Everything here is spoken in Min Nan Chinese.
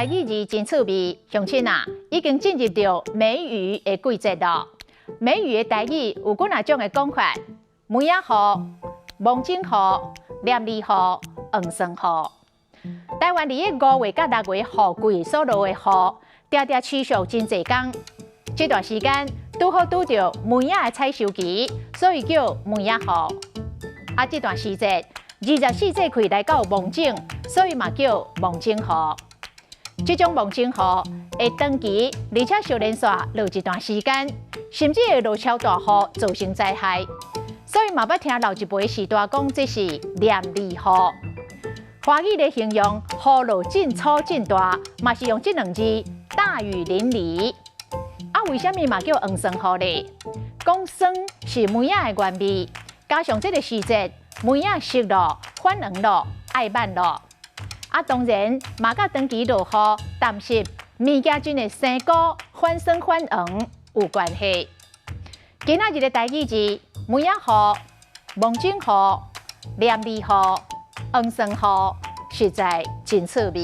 台語字真趣味，鄉親啊，已經進入著梅雨的季節囉。梅雨的台語有幾若種的講法：梅仔雨、蒙種雨、連理雨、黃酸雨。台灣佇咧5月佮6月雨季所落的雨，定定持續真濟工。這段時間拄好拄著梅仔的採收期，所以叫梅仔雨。啊，這段時節24節氣來到芒種，所以嘛叫芒種雨。這種芒種雨會長期，而且相連紲落一段時間，甚至會落超大雨，造成災害。所以嘛捌聽老一輩序大講，這是連理雨。華語咧形容雨落真粗真大，嘛是用這兩字大雨淋漓。啊，為啥物嘛叫黃酸雨咧？講酸是梅仔的原味，加上這個時節梅仔熟囉、反黃囉、愛挽囉。啊，當然嘛佮長期落雨、澹濕、物件種的生菇反酸反黃有關係。今仔日的台語字：梅仔雨、蒙種雨、連理雨、黃酸雨，實在真趣味。